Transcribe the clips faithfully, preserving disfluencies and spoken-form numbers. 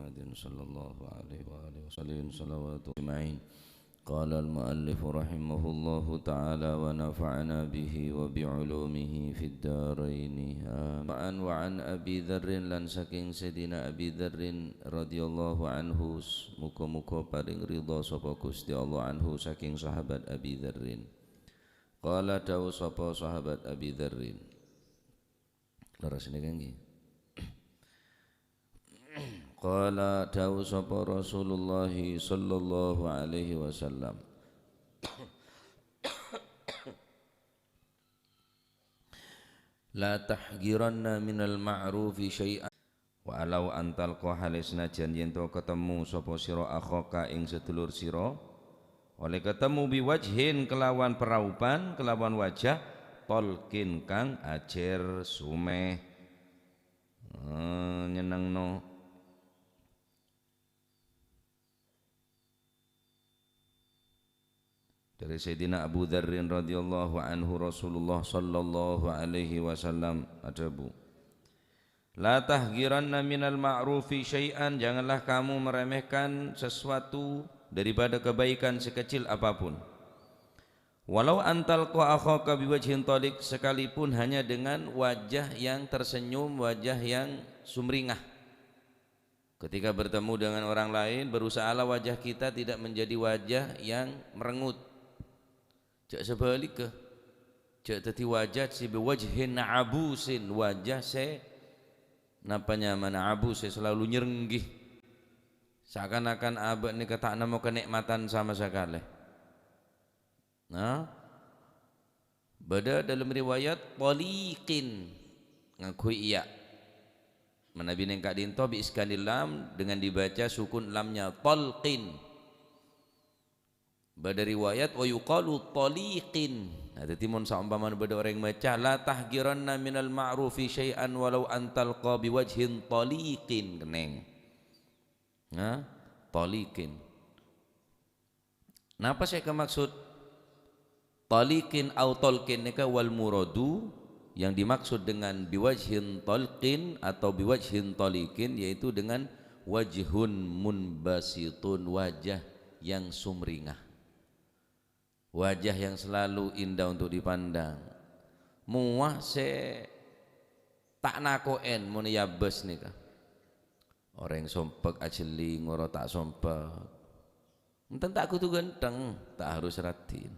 Muhammadin sallallahu alaihi wa alihi wasallam, shalawatu ajma'in. Qala al-muallif rahimahullahu ta'ala wa nafa'ana bihi wa bi ulumihi fid daraini. Amin. Wa an, wa an Abi Dzarrin, lan saking Sayyidina Abi Dzarrin radhiyallahu anhu, s-, muga-muga paring ridha sapa Gusti Allah anhu saking sahabat Abi Dzarrin. Qala, dawuh sapa sahabat Abi Dzarrin. Leres niki nggih. Qala, dawuh sapa Rasulullah sallallahu alaihi wasallam, "La tahqiranna minal ma'rufi syai'an, walau an talqa," hale senajan yen to ketemu sapa sira akhaka ing sedulur sira, oleh ketemu biwajhin kelawan peraupan, kelawan wajah, talqin kang ajer sumeh. Eh, nyenengno. Dari Sayyidina Abu Dzarrin radhiyallahu anhu, Rasulullah sallallahu alaihi wasallam adhâbu, "La tahqiranna minal ma'rufi syai'an," janganlah kamu meremehkan sesuatu daripada kebaikan sekecil apapun. "Walau an talqa akhaka biwajhin thaliq," sekalipun hanya dengan wajah yang tersenyum, wajah yang sumringah. Ketika bertemu dengan orang lain, berusahalah wajah kita tidak menjadi wajah yang merengut. Jhâ' sabhâligghâ. Jhâ' dhâddhi wajah sè biwajhin abusin, wajah sè, napa nyamana, abus, sè selalu nyerenggi. Seakan-akan abâ' nèka ta' nemmo kanè'matan sama sakalè. Nah, bâdâ dalam riwayat taliqin, ngangghuy iya. Manabi neng ka'dinto bi iskanil lam dengan dibaca sukun lamnya, talqin. Bâdâ riwayat, "Wa yuqalu taliqin." Nah, dhâddhi mon saompamana bâdâ orèng maca, "La tahqiranna minal ma'rufi syai'an walau an talqa biwajhin taliqin," kenning. Nah, taliqin. Napa sè èkamaksud taliqin au talqin nèka? Wal muradu, yang dimaksud dengan biwajhin talqin atau biwajhin taliqin, yaitu dengan wajhun munbasitun, wajah yang sumringah, wajah yang selalu indah untuk dipandang. Mowa sè ta' nako'en mon èabâs nèka. Orèng sompek ajhelling, ora ta' sompek. Enten ta' kodhu ghântheng, ta' harus raddhin.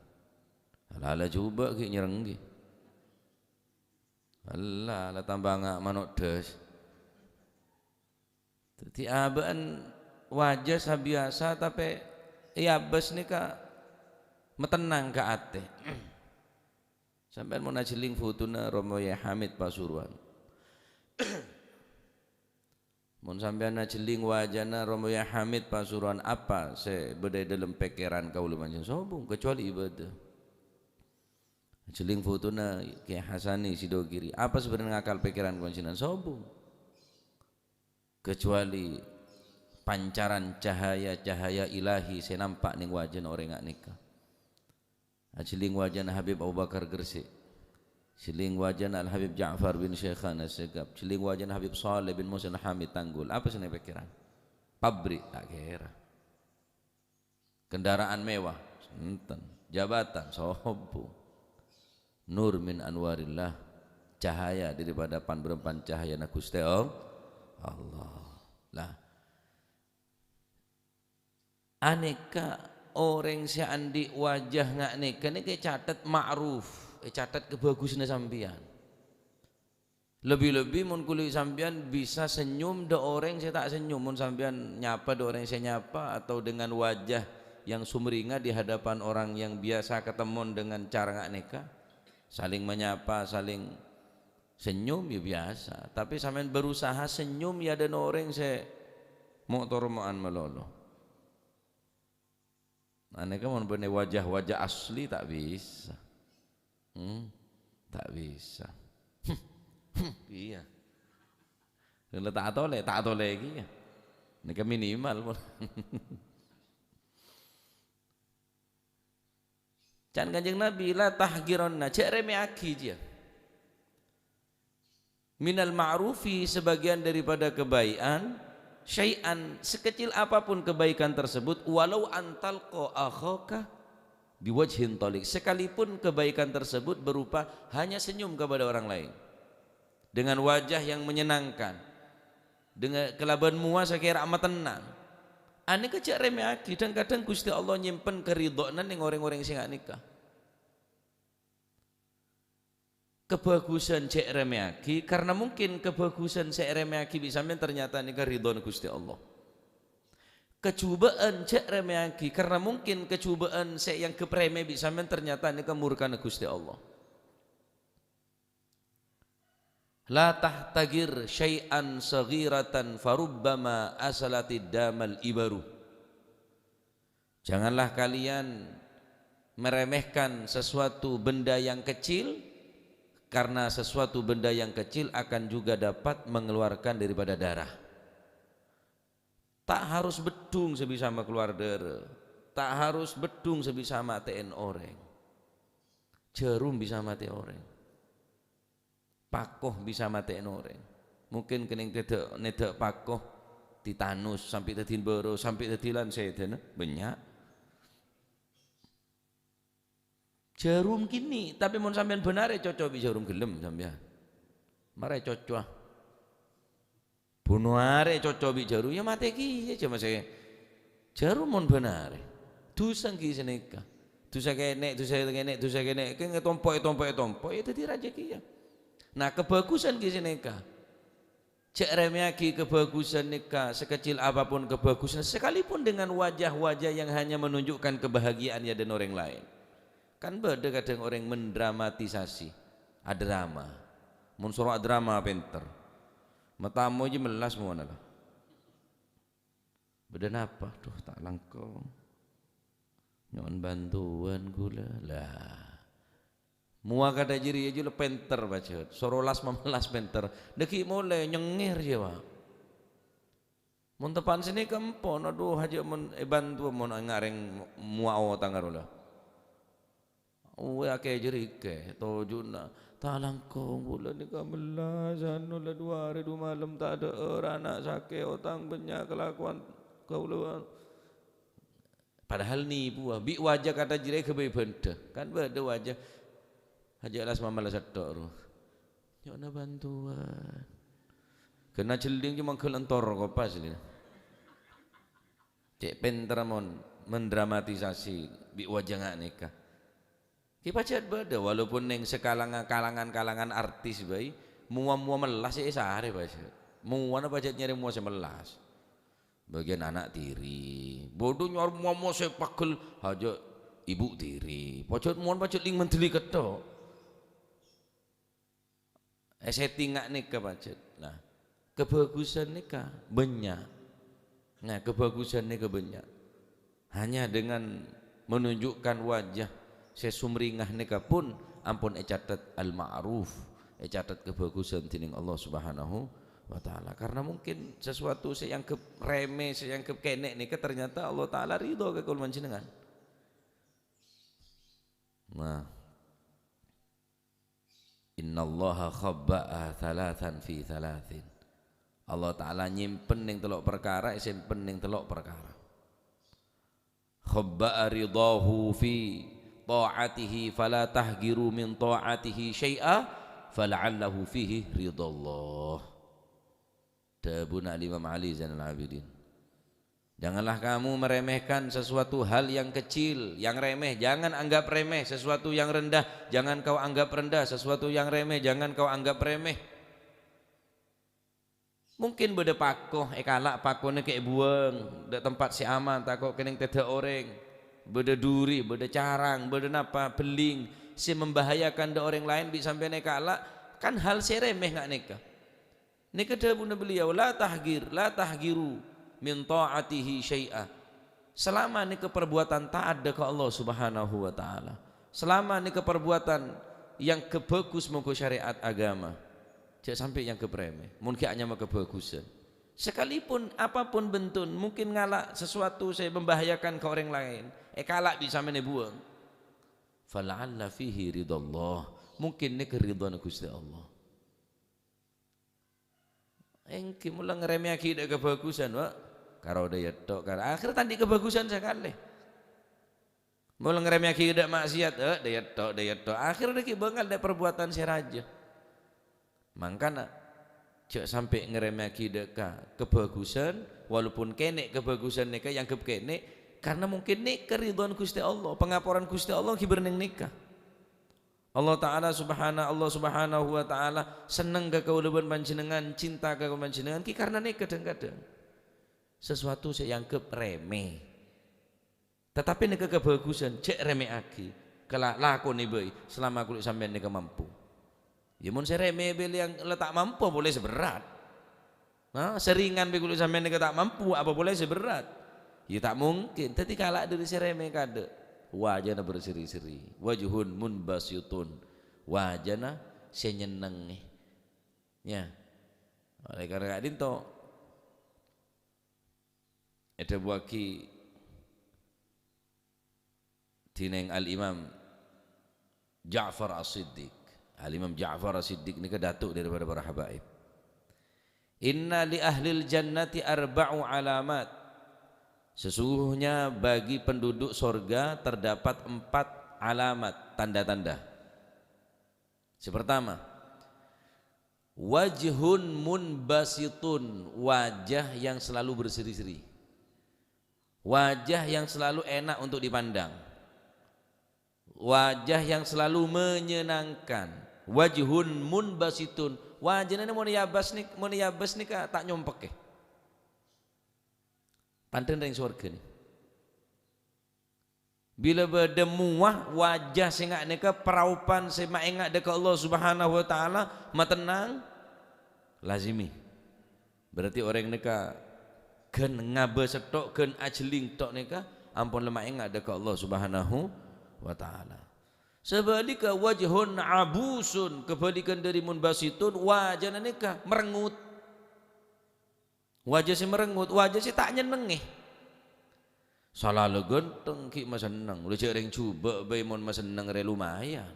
Ala-ala jhubâ' ghi' nyerenggi. Ala-ala tambanga' mano' dhâs. Dhâddhi abâ'na wajah sabiyasa, tapè èabâs nèka matennang ka atè. Sampèyan mon ajhelling fotona Romo Yai Hamid Pasuruan. Mon sampèyan ajhelling wajana Romo Yai Hamid Pasuruan, apa sè bâdâ è dâlem pèkkèran kaulâ panjhennengan? Sobung, kecuali ibadah. Ajhelling fotona Kiai Hasani Sidogiri, apa sè bâdâ è akal pèkkèran panjhennengan? Sobung. Kecuali pancaran cahaya-cahaya ilahi sè nampa' neng wajana orèng nèka. Ajhelling wajana Habib Abu Bakar Gresik. Ajhelling wajana Al-Habib Ja'far bin Syaikhana Segap. Ajhelling wajana Habib Saleh bin Muhsin Hamid Tanggul. Apa sè neng pèkkèran? Pabrik, ta' kèra. Kendaraan mewah? Enten. Jabatan? Sobung. Nur min anwarillah. Cahaya daripada pan-bârâmpan cahayana Ghustè Allah. Lah, anèka orèng sè andi' wajah nga' nèka nèka ècatet ma'ruf, ècatet kabhâghusânna sampèyan. Lebbi-lebbi mon kulâ sampèyan bisa senyum dâ' orèng sè ta' senyum, mon sampèyan nyapa dâ' orèng sè nyapa, atau dengan wajah yang sumringah di hadapan orang yang biasa ketemon dengan cara nga' nèka, saling menyapa, saling senyum, ya biasa. Tapè sampèyan berusaha senyum è adâ'na orèng sè mo'-toromo'an malolo. Anèka mon bânnè wajah-wajah asli ta' bisa. Hmm, ta' bisa. Iyâ. Kalau ta' atolè, ta' atolè ghi iyâ. Nèka minimal pon. Can Kanjeng Nabi, "La tahqiranna," jhâ' rèmèyaghi jiyâ. "Minal ma'rufi," sebagian daripada kebaikan, Syai'an, sekecil apapun kebaikan tersebut, walau an talqa akhaka biwajhin thaliq, sekalipun kebaikan tersebut berupa hanya senyum kepada orang lain, dengan wajah yang menyenangkan, dengan kalaban mowa sè kèra matennang. Anèka jhâ' rèmèyaghi, dhâng-kadhâng Ghustè Allah nyèmpen karidhâna neng orèng-orèng sè nga' nèka. Kabhâghusân jhâ' èrèmèyaghi, karna mungkin kabhâghusân sè èrèmèyaghi bi' sampèyan ternyata nèka ridhâna Ghustè Allah. Kajhubâ'ân jhâ' èrèmèyaghi, karna mungkin kajhubâ'ân sè èangghep rèmè bi' sampèyan ternyata nèka murkana Ghustè Allah. "La tahtaqir syai'an shaghiratan farubbama asalatid damal ibaru." Janganlah kalian meremehkan sesuatu benda yang kecil, karena sesuatu benda yang kecil akan juga dapat mengeluarkan daripada darah. Ta' harus beddhung sè bisa makalowar dârâ. Ta' harus beddhung sè bisa matè'è orèng. Jhârum bisa matè'è orèng. Pako bisa matè'è orèng. Mungkin kènèng tèdhâ', nèdhâ' pako, titanus, sampè' dhâddhi bârâ, sampè' dhâddhi lan sèdhâna, bânnya'. Jhârum kènè', tapè mon sampèyan bân arè coco bi' jhârum ghellem sampèyan. Marè coco. Bun arè coco bi' jhârum, ya matè kèya, jhâ' masè. Jhârum mon bân arè. Dhusa ghi' sanèka. Dhusa kènè', dhusa kènè', dhusa kènè'. Kèng ètompo', ètompo', ètompo', ya dhâddhi rajâ kèya. Nah, kabhâghusân ghi' sanèka. Jhâ' rèmèyaghi kabhâghusân nèka, sekecil apapun kabhâghusân, sekalipun dengan wajah-wajah yang hanya menunjukkan kebahagiaan ya dan orang lain. Kan bâdâ kadhâng orèng mendramatisasi, adrama. Mon soro adrama pènter. Matamo jiyâ mellas mowana la. Bâdâ napa? Duh, ta' langkong. Nyo'on bantuan ghulâ. Lah. Mowa kadhâ' jârèya jiyâ la pènter, pajhât. Soro las mamellas pènter. Dhâggi' molè nyengngèr jiyâ, Pak. Mon teppa'na sanèka empon, adhu, hajâ mon èbantu, mon ngarèng mowa otang ghârulâ. Uwè akè jârèya, tojjhuna. Ta' langkong bulâ nèka mellas, anu, la du arè du malem ta' dâ'âr, ana' sakè', otang bânnya', kalakowan kaulâ. Padahal nipuwâ, bi' wajah kadhâ' jârèya ghâbây bhândhâ. Kan bâdâ wajah, hajâ' las mamellas sèttong, ro. Nyo'ona bantuan. Kèng jhelling coma ghâl entor kopas, lè. Cè' pènterra mon mendramatisasi bi' wajah nga' nèka. Kè pajhât bâdâ, walaupun neng sakalangan, kalangan-kalangan artis bhâi, mowa-mowa mellas sè èsarè pajhât. Mowana pajhât nyarè mowa sè mellas. Bâgiyân ana' dhiri. Bâdâ nyarè mowa-mowa sè pagghel, hajâ' ibu dhiri. Pajhât mowana pajhât lèng mandhâli ketthok. Èsèttinga nèka pajhât. Nah, kabhâghusân nèka bânnya'. Nah, kabhâghusân nèka bânnya'. Hanya dengan menunjukkan wajah sè sumringah nèka pun ampon ècatet al-ma'ruf, ècatet kabhâghusân dèning Allah Subhanahu wa Ta'ala. Karena mungkin sesuatu sè èangghep remeh, sè èangghep kènè' nèka ternyata Allah Ta'ala ridho ka kaulâ panjhennengngan. Nah. "Innallaha khabba'a thalathan fi thalathin." Allah Ta'ala nyèmpen neng tello' parkara, èsèmpen neng tello' parkara. "Khabba'a ridhahu fi ta'atihi, fala tahqiru min ta'atihi syai'a, fala'allahu fihi ridhallah." Dhâbuna Al-Imam Ali Zainal Abidin. Janganlah kamu meremehkan sesuatu hal yang kecil, yang remeh, jangan anggap remeh. Sesuatu yang rendah, jangan kau anggap rendah. Sesuatu yang remeh, jangan kau anggap remeh. Mungkin bâdâ pako, èkala' pakona kè' èbuwâng dâ' tempat sè aman, tako' kènèng tèdhâ' orèng. Bâdâ duri, bâdâ carang, bâdâ napa, bellèng, sè membahayakan dâ' orèng laèn bi' sampèyan èkala', kan hal sè remeh nga' nèka. Nèka dhâbuna beliau, "La tahqir, la tahqiru min ta'atihi syai'a." Selama nèka perbuatan taat dâ' ka Allah Subhanahu wa Ta'ala, selama nèka perbuatan yang ke-, bagus mongghu syariat agama, jhâ' sampè' èangghep remeh, mon ghi' anyama kabhâghusân. Sekalipun apapun bentuknya, mungkin ngala' sesuatu sè membahayakan ka orèng laèn, èkala' bi' sampèyan èbuwâng. Fala'alla fihi ridhallah. Mungkin nèka ridhâna Ghustè Allah. Èngghi, mola ngarèmèyaghi dâ' kabhâghusân, wa'. Karo dâ' èyatto', karo akhèr ta' andi' kabhâghusân sakalè. Mola ngarèmèyaghi dâ' ma'siyat, eh, dâ' èyatto', dâ' èyatto'. Akhèr dâ' ghi' bângal dâ' parbuwâdhân sè rajâ. Mangkana, jhâ' sampè' ngarèmèyaghi dâ' ka kabhâghusân, walaupun kènè' kabhâghusân nèka èangghep kènè', karna mungkin nèka ridhoan Ghustè Allah, pangaporan Ghustè Allah ghi' bârnèng nèka. Allah Ta'ala subhana-, Allah Subhanahu wa Ta'ala senneng ka kaulâ bân panjhennengngan, cinta ka kaulâ bân panjhennengngan, ghi karna nèka dhâng-kadhâng. Sesuatu sè èangghep remeh. Tetapi nèka kabhâghusân, jhâ' remehaghi. Kala-, lakonè bhâi, selama kaulâ sampèyan nèka mampu. Ya, mon sè remeh bhâi yang la ta' mampu, polè sè berrâ'. Nah, sè ringan bi' kaulâ sampèyan nèka ta' mampu, apa polè sè berrâ'? Ya, ta' mungkin. Dhâddhi kala' dhâri sè remeh kadâ'. Wajana berseri-seri. Wajhun munbasitun. Wajana sè nyennengngè. Ya. Oleh karena ka'dhinto, èdhâbuwâghi dhinèng Al-Imam Ja'far As-Siddiq. Al-Imam Ja'far As-Siddiq nèka datu daripada para habaib. "Inna li ahlil jannati arba'u alamat." Sesungguhnya bagi penduduk sorga terdapat empat alamat, tanda-tanda. Sè pertama, wajhun munbasitun, wajah yang selalu berseri-seri. Wajah yang selalu enak untuk dipandang. Wajah yang selalu menyenangkan. Wajhun munbasitun. Wajahna mon èabâs nè-, mon èabâs nèka ta' nyompèkè. Pandhân rèng sowarghâ nè. Bilâ bâdâ mowa wajah sè nga' nèka paraupan sè maènga' dâ' ka Allah Subhanahu wa Ta'ala, matennang, lazimi. Berarti orèng nèka ghân ngabâs tok, ghân ajhelling tok nèka ampon la maènga' dâ' ka Allah Subhanahu wa Ta'ala. Sabhâligghâ, wajhun abusun, kabhâligân dhâri munbasitun, wajana nèka merengut. Wajah sè merengut, wajah sè ta' nyennengngè. Sala la ghântheng ghi' masenneng, la jhâ' rèng jhubâ' bhâi mon masenneng rè lumayan.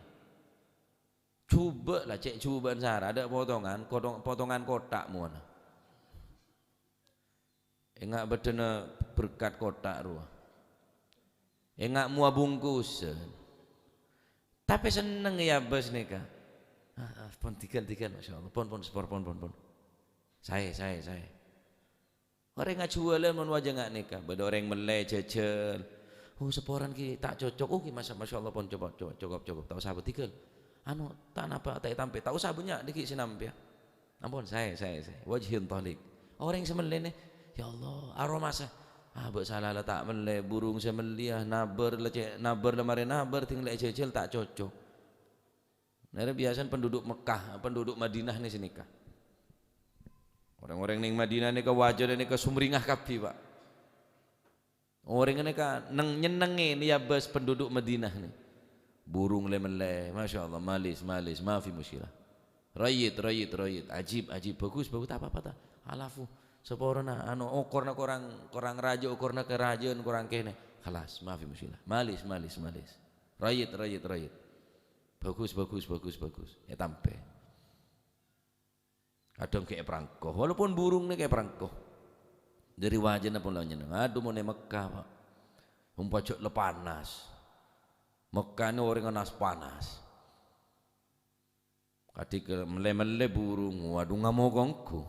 Jhubâ' la cè' jhubâ'ân sara, adâ' potongan, kodong-, potongan kothak mowana. Enga' bâddhâna berkat kothak rowa. Enga' mowa bungkusan. Tapè senneng èabâs nèka. Ah, ah, pon tighâl, tighâl, masyaallah. Pon, pon, sepor, pon, pon, pon. Saè, saè, saè. Orèng ajhuwâlân mon wajah nga' nèka. Bâdâ orèng mellè jhâjhâl. Oh, seporan ghi' ta' cocok. Oh, ghi' masa-, masyaallah, pon, coba, coba, cokop, cokop. Ta' osa bâ tighâl. Anu, ta' napa, ta' ètampè. Ta' osa bânnya' dâggi' sè nampèya. Ampon, saè, saè, saè. Wajhin thalik. Orèng sè mellè nè, "Ya Allah, aromasa." Ah, bâ' sala la ta' mellè, burung sè mellèya, nabâr la cè', nabâr la marè nabâr, dhing la èjhâjhâl ta' cocok. Nèka biyasana penduduk Mekkah, penduduk Madinah nè sè nèka. Orèng-orèng neng Madinah nèka wajana nèka sumringah kabbhi, Pak. Orèng nèka neng-, nyennengngè nè èabâs penduduk Madinah nè. Burung lè-mellè, masyaallah, malis, malis, mafi musykilah. Rayit, rayit, rayit, ajib, ajib, bagus, bagus, ta' apa-apa, ta'. Alafu, saporana, anu, okorna korang, korang rajâ, okorna karajâân korang kènè. Khalas, mafi musykilah. Malis, malis, malis. Rayit, rayit, rayit. Bagus, bagus, bagus, bagus. Ètampè. Kadhâng ghi' èprangko, walaupun burung nèka èprangko. Dhâri wajana pon la nyenneng. Adhu, mon è Mekkah, Pak. Ompa jhâ' la panas. Mekkah nè orèngnga nas-panas. Kadhi ke-, mellè-mellè burung, wadhu, ngamok ongghu.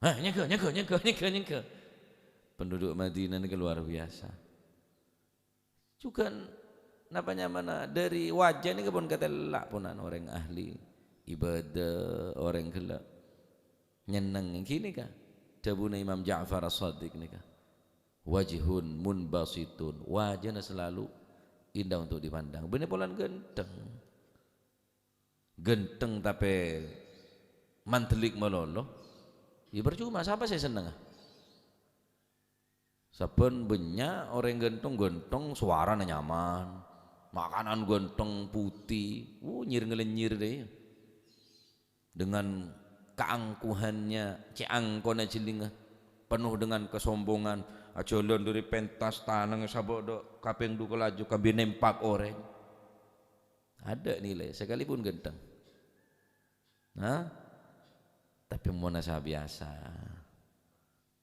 "Hah, nyèngghâ, nyèngghâ, nyèngghâ, nyèngghâ, nyèngghâ." Penduduk Madinah nèka luar biasa. Jhughân napa nyamana dhâri wajah nèka pon katella' pon anu orèng ahli ibadah, orèng ghellâ' nyenneng. Ghi nèka dhâbuna Imam Ja'far As-Shadiq nèka, "Wajhun munbasitun," wajahnya selalu indah untuk dipandang. Bânnè polana ghântheng. Ghântheng tapè mandelik malolo, ya parcoma, sapa sè sennengnga? Sabbhân bânnya' orèng ghântheng-ghântheng, sowarana nyaman, makanan ghântheng, putih, wuh, nyir-ngalenyir dâ' iyâ. Dengan keangkuhannya, cè' angkona jhellingnga, penuh dengan kesombongan, ajhâlân dhâri pentas tanang sabâ' dâ' kapèng dhu kalaju kabbhi nempak orèng. Adâ' nilai, sakalipun ghântheng. Nah, Pemona sa-biyasa.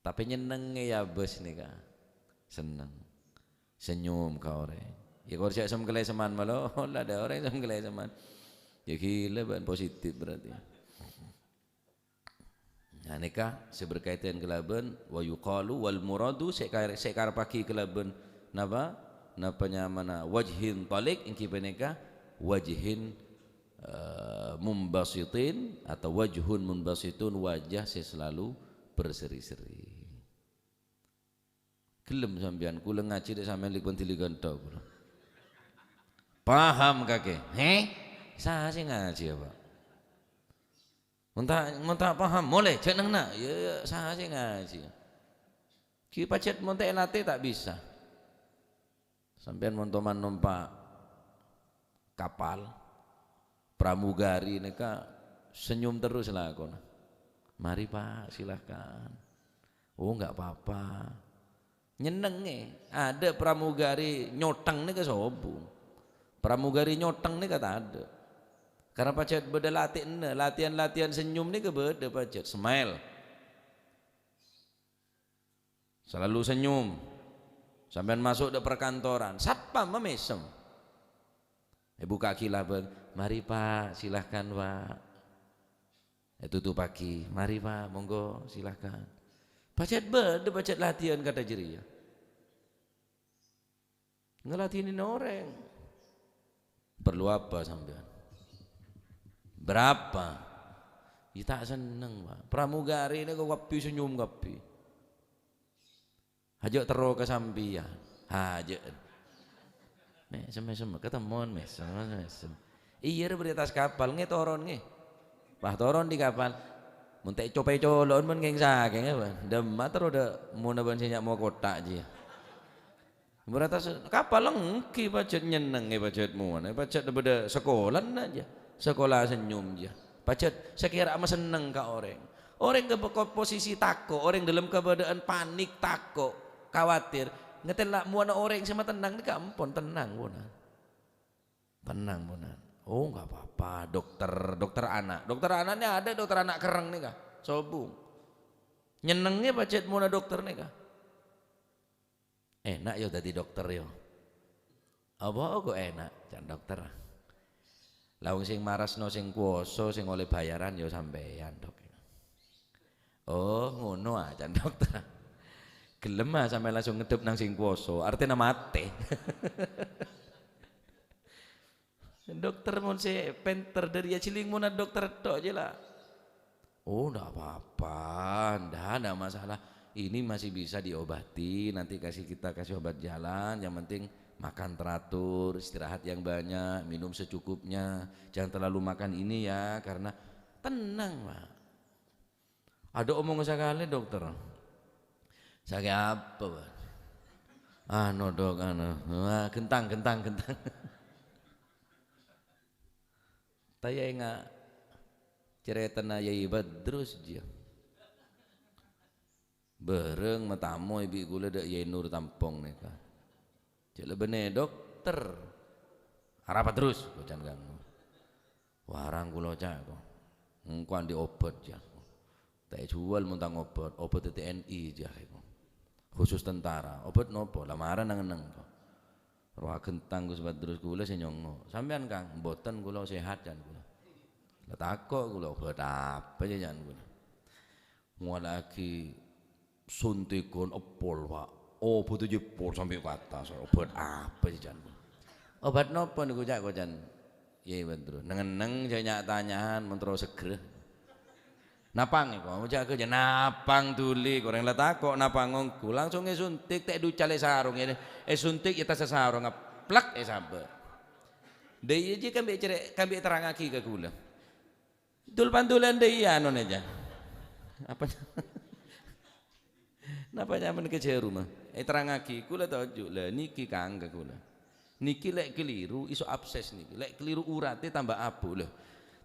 Tapè nyennengngè yâ bâs nèka. Senneng. Senyum ka orèng. Yâ, kor jhâ' sem-kalèsemman malolo, la dâ' orèng sem-kalèsemman. Yâ ghilâ bân, positif berarti. Nah, nèka sè berkaitan kalabân wa yuqalu wal muradu sè kar-, sè èkarebbhâghi kalabân napa? Napa nyamana wajhin taliq èngghi panèka wajhin, eh, mumbasitin atau wajhun mumbasitun, wajah sè selalu berseri-seri. Gelem sampèyan, kaulâ ngajhi dâ' sampèyan lik-pendilikan tok kaulâ. Paham kakè? He? Saha sè ngajhi, yâ, Pak? Mon ta', mon ta' paham, molè, jhâ' neng-enneng. Yâ, yâ, saha sè ngajhi? Ghi pajhât mon ta' èlatè ta' bisa. Sampèyan mon toman nompa' kapal, pramugari nèka senyum terros lakona. "Mari, Pak, silahkan." "Oh, nggak apa-apa." Nyennengngè. Adâ' pramugari nyoteng nèka sobung. Pramugari nyoteng nèka tadâ'. Karena pajhât bâdâ latèhanna, latihan-latihan senyum nèka bâdâ pajhât. Smile. Selalu senyum. Sampèyan maso' dâ' perkantoran, satpam mèsem. Èbuka'aghi labâng, "Mari, Pak, silahkan, Pak." Ètotobhâghi, "Mari, Pak, monggo, silahkan." Pajhât bâdâ, pajhât latihan kadhâ' jârèya. Ngaladhinè orèng. "Perlu apa sampèyan?" "Berapa?" "Yâ ta' senneng, Pak. Pramugari nèko kabbhi senyum kabbhi." "Ajâ' terro ka sampèyan." "Ajâ'." Mèsem, mèsem, katemmon, mèsem, mèsem. Iyâ, rè, bâdâ è attas kapal, "Ngè, toron, ngè." Wah, toron dâri kapal. Mon ta' èco-, ècolo'on mon kèng sakèng, apa? Dâmma terro dâ' mona bân sè nya' mo kottha' jiyâ. Bârâ' attas kapal èngghi pajhât nyennengngè pajhât mona, pajhât bâdâ sakolana jiyâ, sakola senyum jiyâ. Pajhât sakèra masenneng ka orèng. Orèng ka ko-, posisi tako', orèng dâlem kabâdâ'ân panik, tako', khawatir. Ngatèla' mona orèng sè matennang nèka ampon tennang, pona. Tennang, pona. "Oh, nggak apa-apa, dokter, dokter anak." Dokter anak nè adâ' dokter anak kerrèng nèka, sobung. Nyennengngè pajhât mona dokter nèka. "Èna' yo dâddi dokter yo." "Apa kok èna'?" "Can dokter. Lah wong sè marasno, sè kowasa, sè ollè bhâjârân yo sampèyan, Dok." "Oh, ngono, ah," can dokter. "Gelem, ah, sampèyan langsung ngeddhep nang sè kowasa, artèna matè." Dokter mon sè pènter dâri ajhâling mona dokter tok jiyâ la. "Oh, ndak apa-apa, ndak ada masalah. Ini masih bisa diobati, nanti kasih, kita kasih obat jalan, yang penting makan teratur, istirahat yang banyak, minum secukupnya, jangan terlalu makan ini ya, karena," tenang, Pak. Adâ' omong sakalè, dokter. "Sakè' apa, Pak?" "Anu, Dok, anu, ah, ghentang, ghentang, ghentang." Ta' ènga' carètana Yai Badrus jiyâ. Bârâng matamo bi' kaulâ dâ' Yai Nur Tampong nèka. Jhâ' la bânnè dokter. "Arapa terros?" kocan kanggo. "Warang kaulâ, Ca', ko. Engko' andi' obat, jâ. Ta' èjhuwâl mon tang obat, obat T N I, jâ, ko. Khusus tentara. Obat nopo? La mara neng-enneng, ko." Rowa ghentang Gus Badrus, "Kaulâ sè nyongngo'. Sampèyan, Kang?" "Mboten, kaulâ sehat, can kaulâ." "La tako' kaulâ, obat apa, jâ, can kaulâ?" Ngola'aghi suntikan èpol, Pak. Obat èpol sampè' ka attas. Obat apa sih, can? Obat nopo niku, Ca', kocan? Yai Badrus. Neng-enneng jhâ' nya'-tanya'an, mon terro seger. "Napang èko?" Jhâ' kèjhâ', "Napang dhuli, korèng la tako' napang ongghu." Langsung èsuntik, ta' èducalè sarong, è-, èsuntik è attas sarong, plek, èsabâ'. Dâ' iyâ jiyâ kambhi cerè-, kambhi terrangaghi ka kaulâ. Dul-pandulan dâ' iyâ anona, Ca'. Apa? Napa nyamana ka jhârumma? Èterrangaghi, kaulâ toju', la nèkè kangka kaulâ. Nèkè lè' kaliru, iso abses nèkè. Lè' kaliru uratè tamba abu, la.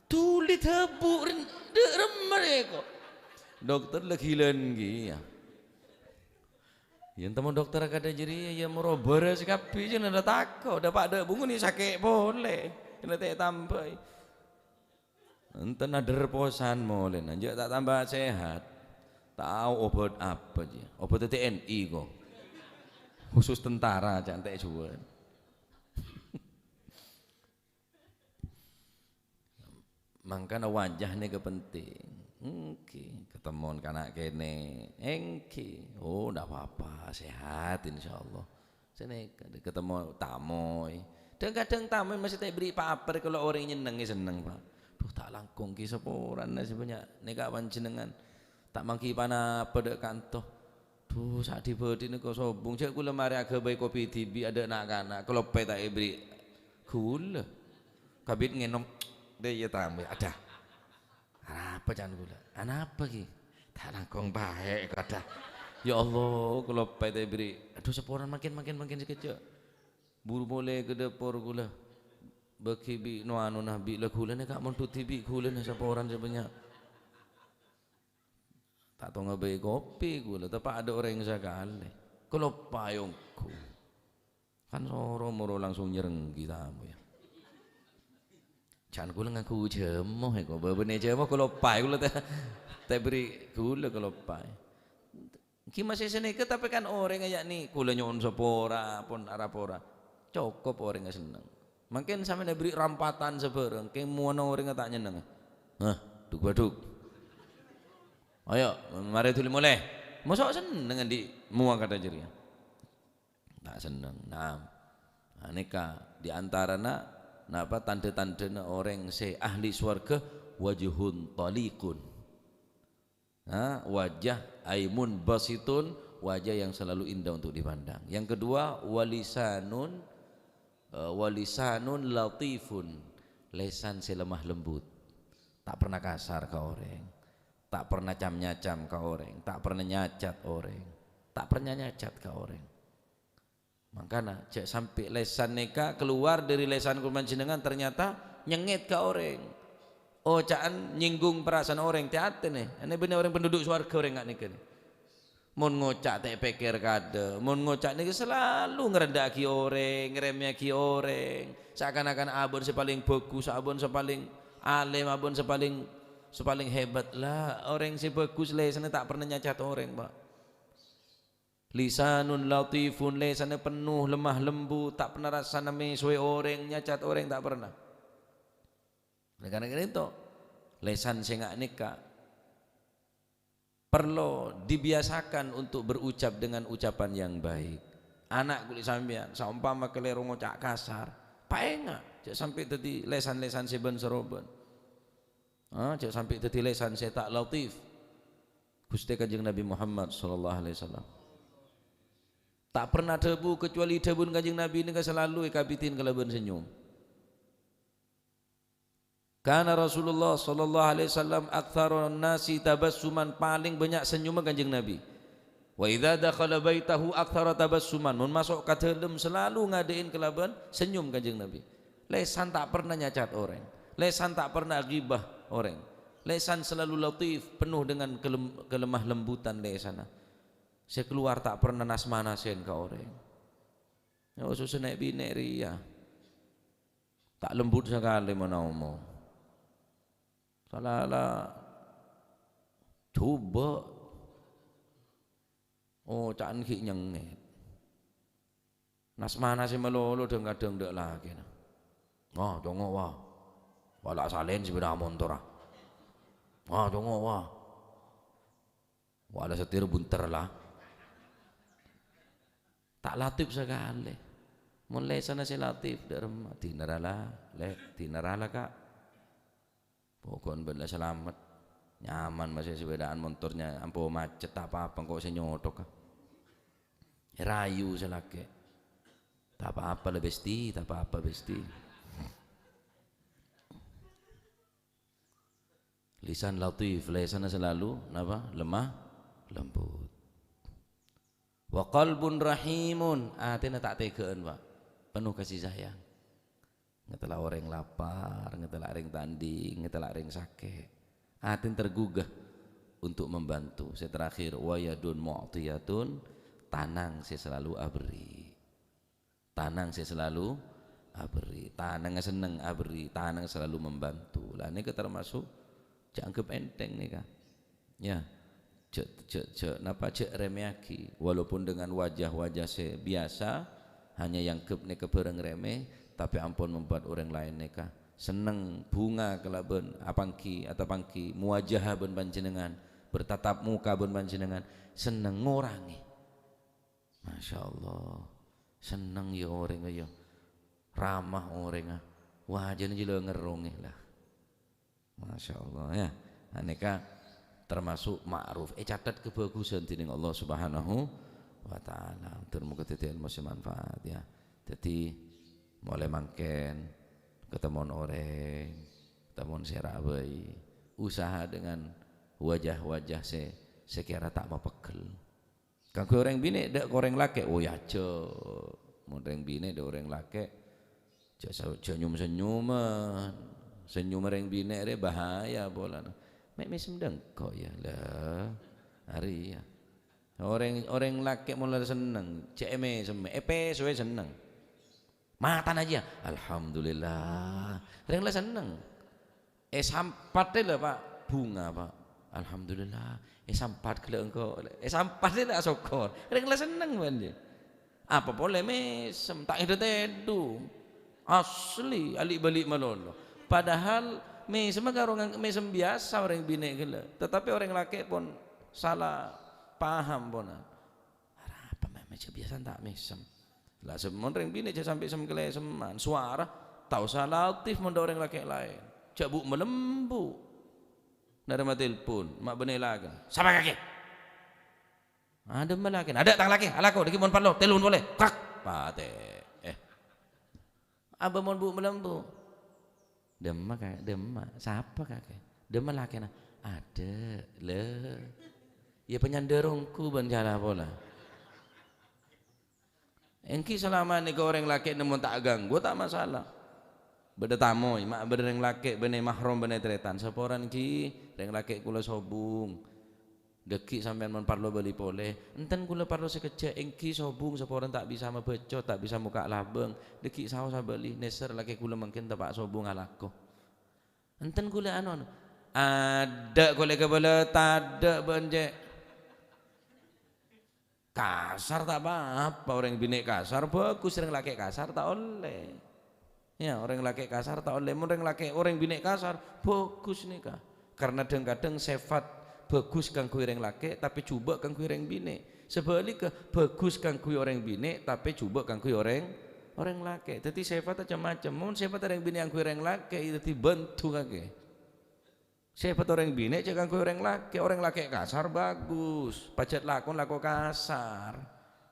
Dhuli dâbu' ren-, dâ' remmer èko. Dokter la ghilân kèya. Yèn temmo dokter kadhâ' jârèya, yâ moro bârâs kabbhi, jâ' nèra tako', dâpa' dâ' bungoni sakè' polè. Kèna ta' ètambâi. Enten adher posan molèna, jhâ' ta' tamba sehat. Tao obat apa, jiyâ? Obat T N I, ko. Khusus tentara, jhâ' entè' juwâ. Mangkana wajah nèka penting. Èngghi, ketemon kana' kènè'. Èngghi. Oh, ndak apa-apa, sehat insyaallah. Sanèka, ketemon tamoy. Dhâng-kadhâng tamoy mastè ta' èberri' pa-apa, kalau orèng nyennengngè senneng, Pak. Duh, ta' langkong ghi saporana sè bânnya' nèka panjhennengngan. Ta' mangghi pa-napa dâ' kanto. Duh, sa'dhi-bâdhi nèko sobung. Jhâ' kaulâ marè aghâbây kopi dhibi' adâ' na'-kana'. Kalopaè ta' èberri' ghulâ. Kabit ngènom. Dâ' iyâ tamoy. Adâ. Arapa can kaulâ? Anapa ghi? Ta' langkong bhâi kadâ. Ya Allah, kalopaè ta' èberri'. Adhu, saporana mangkèn, mangkèn, mangkèn sakejjhâ'. Buru molè ka dâpor kaulâ. Bâghi bi' no-anona bi' la ghulâ nèka mondhut dhibi' ghulâna saporana sè bânnya'. Ta' tao ngaghâbây kopi kaulâ, teppa' adâ' orèng sakalè. Kalopaè ongghu. Kan soro moro langsung nyerenggi tamoy, ya. Can kaulâ ngangghu jhâmo, ya, kok bâbâna jhâmo kalopaè kaulâ ta', ta' èberri' ghulâ kalopaè. Ghi masè sanèka, tapè kan orèng, yakni, kaulâ nyo'on sapora, pon arapora. Cokop orèngnga senneng. Mangkèn sampèyan èberri' rampatan sabhârâng, kèng mowana orèngnga ta' nyenneng. Hah, dhuk-bâdhuk. Ayo, marè dhuli molè. Mosok senneng andi' mowa kadhâ' jârèya. Ta' senneng. Naam. Nah, nèka di antarana, napa, tandhâ-tandhâna orèng sè ahli sowarghâ, wajhun thaliqun. Nah, wajah, ay munbasitun, wajah yang selalu indah untuk dipandang. Yang kedua, walisanun, eh, walisanun latifun, lèsan sè lemah lembut. Ta' pernah kasar ka orèng. Ta' pernah cam-nyacam ka orèng, ta' pernah nyacat orèng, ta' pernah nyacat ka orèng. Mangkana, jhâ' sampè' lèsan nèka kalowar dâri lèsan kaulâ panjhennengngan ternyata nyengngèt ka orèng. Oca'an nyinggung parasaan orèng, tè-atè nè. Anè bânnè orèng penduduk sowarghâ orèng nga' nèka nè. Mon ngoca' ta' èpèkkèr kadâ', mon ngoca' nèka salalu ngrendhâ'aghi orèng, ngremmèyaghi orèng. Seakan-akan abâ'na sè palèng bhâghus, abâ'na sè palèng alèm, abâ'na sè palèng, sè palèng hebat. La, orèng sè bhâghus lèsanna ta' pernah nyacat orèng, Pak. Lisanun latifun, lèsanna penno lemah lembut, ta' pernah rassana mèsowè orèng, nyacat orèng, ta' pernah. Oleh karena itu, lèsan sè nga' nèka parlo dibiasakan untuk berucap dengan ucapan yang baik. Ana' kulâ sampèyan, saompama kalèro ngoca' kasar, paènga', jhâ' sampè' dhâddhi lèsan-lèsan sè bân-sarobân. Ah, jhâ' sampè' dhâddhi lèsan sè ta' latif. Ghustè Kanjeng Nabi Muhammad sallallahu alaihi wasallam ta' pernah dhâbu, kecuali dhâbuna Kanjeng Nabi nèka salalu èkabidhi kalabân senyum. Kana Rasulullah sallallahu alaihi wasallam aktsaron nasi tabassuman, palèng bânnya' senyumma Kanjeng Nabi. Wa idza dakhala baitahu aktsara tabassuman, mon maso' ka dâlem salalu ngadâ'in kalabân senyum Kanjeng Nabi. Lèsan ta' pernah nyacat orèng, lèsan ta' pernah ghibah orèng. Lèsan salalu latif, penuh dengan kelem-, kelemah lembutan lèsanna. Sè kalowar ta' pernah nas-manasèn ka orèng. Ya, khususnya nè'-binè' rèya. Ta' lembut sakalè mon aomong. Salala jhubâ'. Oca'na ghi' nyengngèt. Nas-manasè malolo dhâng-kadhâng dâ' lakèna. "Wah, congo', wah. Wala' salèn sepèda montor, ah. Wah, congo', wah. Wala' setir bunter, la." Ta' latif sakalè. Mon lèsanna sè latif, dâ' remma, "Dinarala, Lè', dinarala, Ka'." Poko'en bân la salamet. Nyaman masè sepèdaan montornya, ampo macet ta' apa-apa, engko' sè nyothok. Èrayu sè lakè'. Ta' apa-apa la, Besti, ta' apa-apa, Besti. Lisan latif, lèsanna salalu, napa? Lemah lembut. Wa qalbun rahimun, atèna ta' tèghâ'ân, Pak. Penuh kasih sayang. Ngatèla' orèng lapar, ngatèla' orèng tanding, ngatèla' orèng sakè'. Atèna tergugah untuk membantu. Sè terakhir, wa yadun mu'tiyatun, tanang sè salalu aberri'. Tanang sè salalu aberri', tanangnga senneng aberri', tanang selalu membantu. Lah, nèka termasuk jhâ' anggep ènthèng nèka. Ya, jhâ', jhâ', jhâ', napa, jhâ' rèmèyaghi, walaupun dengan wajah-wajah sè biyasa, hanya èanggep nèka bhârâng rèmè, tapè ampon membuat orèng laèn nèka senneng, bhunga kalabân apanggi, atapanggi, muwajaha bân panjhennengngan, bertatap muka bân panjhennengngan, senneng ngorangè. Masya Allah, senneng ya orèngnga ya, ramah orèngnga, wajana jhâ' la ngerrongè lah. Masya Allah, ya. Nah, nèka termasuk ma'ruf, ècatet kabhâghusân dèning Allah Subhanahu wa Ta'ala. Mudah-mudahan dhâddhi ilmu sè manfaat, ya. Dhâddhi, molaè mangkèn, katemmowan orèng, katemmowan sè ra' bhâi, usaha dengan wajah-wajah sè, sè kèra ta' mapeggel. Kaangghuy orèng binè' dâ' ka orèng lakè', oh, ya, jhâ'. Mon orèng binè' dâ' orèng lakè', jhâ' sa-, jhâ' nyom-sennyoman. Sennyoman orèng binè' rè bahaya polana. Mè' mèsem dâ' engko', ya, la. Arèya. Orèng, orèng lakè' mon la senneng, jhâ' èmèsem, èpèsowè senneng. Matana jiyâ, "Alhamdulillah." Rèng la senneng. Èsampat la, Pak, bhunga, Pak. "Alhamdulillah." Èsampat ghellâ' engko'. Èsampat la asokkor. Rèng la senneng bân jiyâ. Apa polè mèsem, ta' ngèdhâ tèdung. Asli, ali'-bâli' malolo. Padahal mèsemma karo ngang-, mèsem biyasa orèng binè' ghellâ'. Tatapè orèng lakè' pon sala paham pona. Arapa mè', mè' jhâ' biyasana ta' mèsem. La, sè mon rèng binè' jhâ' sampè' sem-kalèsemman. Sowara ta' osa latif mon dâ' orèng lakè' laèn. Jhâ' bu'-malembu'. Narèma telpon, ma' bânnè lakèna. "Sapa kakè?" "Adâ' ma' lakèna." "Adâ' tang lakè, alako, dhâggi' mon parlo, telpon polè." Krak, patè. Eh. Abâ mon bu'-malembu'. "Dâmma, Ka', dâmma? Sapa, Kakè?" "Dâmma lakèna?" "Adâ', lè." Ya panyandâr ongghu bân sala pola. Èngghi salama nèka orèng lakè' nemmo ta' ganggu, ta' masalah. Bâdâ tamoy, ma' bâdâ rèng lakè' bânnè mahram bânnè tarètan. Saporana èngghi, rèng lakè' kaulâ sobung. Dhâggi' sampèyan mon parlo bâli polè. Enten kaulâ parlo sakejjhâ', èngghi sobung saporana ta' bisa mabâco, ta' bisa mokka' labâng. Dhâggi' saosa bâli, nèser lakè' kaulâ mangkèn teppa' sobung alako. Enten kaulâ anu, anu. Adâ' kolè kabâlâ, tadâ' bân cè'. Kasar ta' pa-apa, orèng binè' kasar bhâghus, orèng lakè' kasar ta' ollè. Ya, orèng lakè' kasar ta' ollè. Mon orèng lakè', orèng binè' kasar, bhâghus nèka. Karna dhâng-kadhâng sèfat bhâghus kaangghuy orèng lakè', tapè jhubâ' kaangghuy orèng binè'. Sabhâligghâ, bhâghus kaangghuy orèng binè', tapè jhubâ' kaangghuy orèng, orèng lakè'. Dhâddhi sèfatta cem-macem. Mon sèfat orèng binè' kaangghuy orèng lakè', dhâddhi bhânto kakè. Sèfat orèng binè' jhâ' kaangghuy orèng lakè'. Orèng lakè' kasar bhâghus, pajhât lakon lako kasar.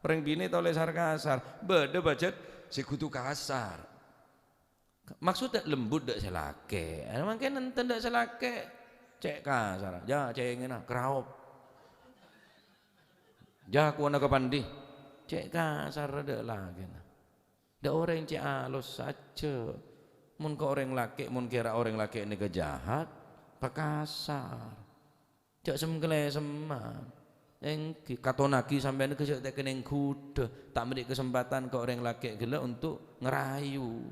Orèng binè' ta' ollè sar-kasar, bâdâ pajhât sè kodhu kasar. Maksodda lembut dâ' sè lakè'. Mangkèn enten dâ' sè lakè', cè' kasar. "Jâ, cèngèna, kraop. Jâ, kowana ka pandhi." Cè' kasar dâ' lakèna. Dâ' orèng cè' alos sajjhâ. Mon ka orèng lakè', mon kèra orèng lakè' nèka jahat, pakasar. Jhâ' sem-kalèsemman. Èngghi, katonnaghi sampèyan nèka jhâ' ta' kenning ghudhâ, ta' mèrè kasempatan ka orèng lakè' ghellâ' onto' ngarayu.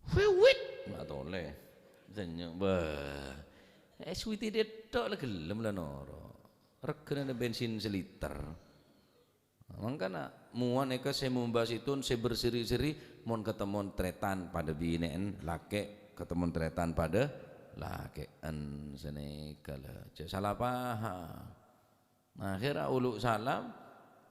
Wiwit! Ma' tolè. Sènyok, bâh. Eh, Sweety dâ' tok la ghellem la noro'. Règhâna bensin saliter. Mangkana, mowa nèka sè momba sèttong sè berseri-seri, mon katemmon tarètan padâ binè'en lakè', katemmon tarètan padâ lakè'en, sanèka la, jhâ' sala paham. Akhèrra olo' salam,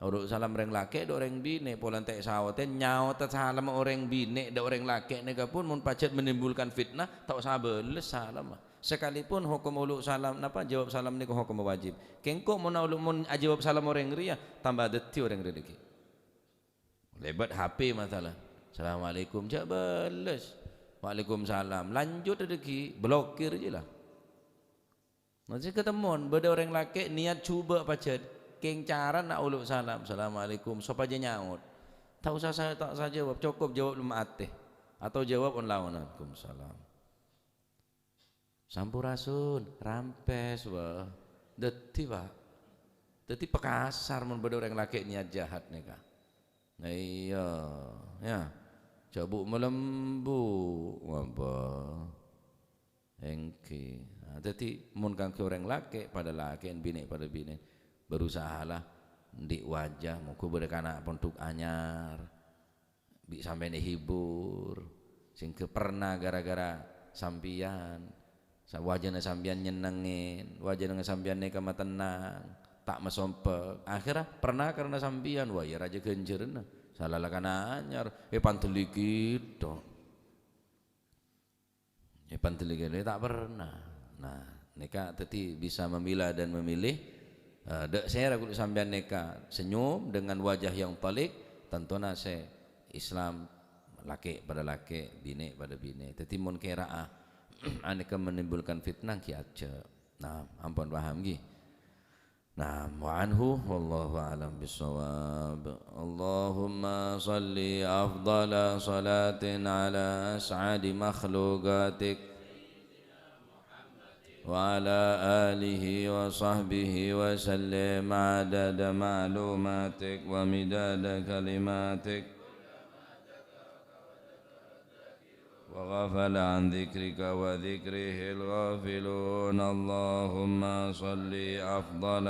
olo' salam rèng lakè' dâ' orèng binè', polana ta' saotè nyaotta salam orèng binè' dâ' orèng lakè' nèka pon mon pajhât menimbulkan fitnah, ta' osa bâles salamma. Sakalipon hokom olo' salam, napa, jawab salam nèka hokom wajib. Kèng engko' mon olo', mon ajâwâb salam orèng rèya, tamba dhâddhi orèng rèya dhâggi'. Lèbât H P masalah. "Assalamualaikum," jhâ' bâles. "Waalaikumsalam." Lanjut dhâggi', blokir jiyâ la. Masih katemmon, bâdâ orèng lakè' niyat jhubâ' pajhât, kèng carana olo' salam, "Assalamualaikum," sopajâ nyaot. Ta' osa sa-, ta' osa jawab, cokop jawab lemma' atè. Atau jawab on-laonan, "Waalaikumsalam." Sampurasun, rampès, wah. Dhâddhi, Pak. Dhâddhi pakasar mon bâdâ orèng lakè' niyat jahat nèka. Iyâ, yâ. Jhâ' bu'-malembu', ngapa? Èngghi. Nah, dhâddhi, mon kaangghuy orèng lakè', padâ lakè', binè' padâ binè', berusahalah andi' wajah, mongghu bâdâ kana' pondhuk anyar, bi' sampèyan èhibur, sèngghâ perna ghârâ-ghârâ sampèyan, sa-, wajana sampèyan nyennengngè, wajana sampèyan nèka matennang, ta' masompek. Akhèrra perna karna sampèyan, wah, iyâ rajâ ghânjhârânna. Sala la kana' anyar, èpandhelligi tok. Èpandhelligi, ta' perna. Nah, nèka dhâddhi bisa memilah dan memilih, eh, dâ' sèra ghulâ sampèyan nèka senyum dengan wajah yang thalik, tantona sè Islam, lakè' padâ lakè', binè' padâ binè'. Dhâddhi mon kèra'a anèka menimbulkan fitnah, ghi ajhâ'. Nah, ampon paham, ghi? Naam, wa anhu, wallahu a'lam bissawab. Allahumma shalli afdhala shalatin ala as'adi makhluqatik, wa ala alihi wa sahbihi wa sallim adada ma'lumatik wa midada kalimatik. وغفل عن ذكرك وذكره الغافلون. اللهم صل أفضل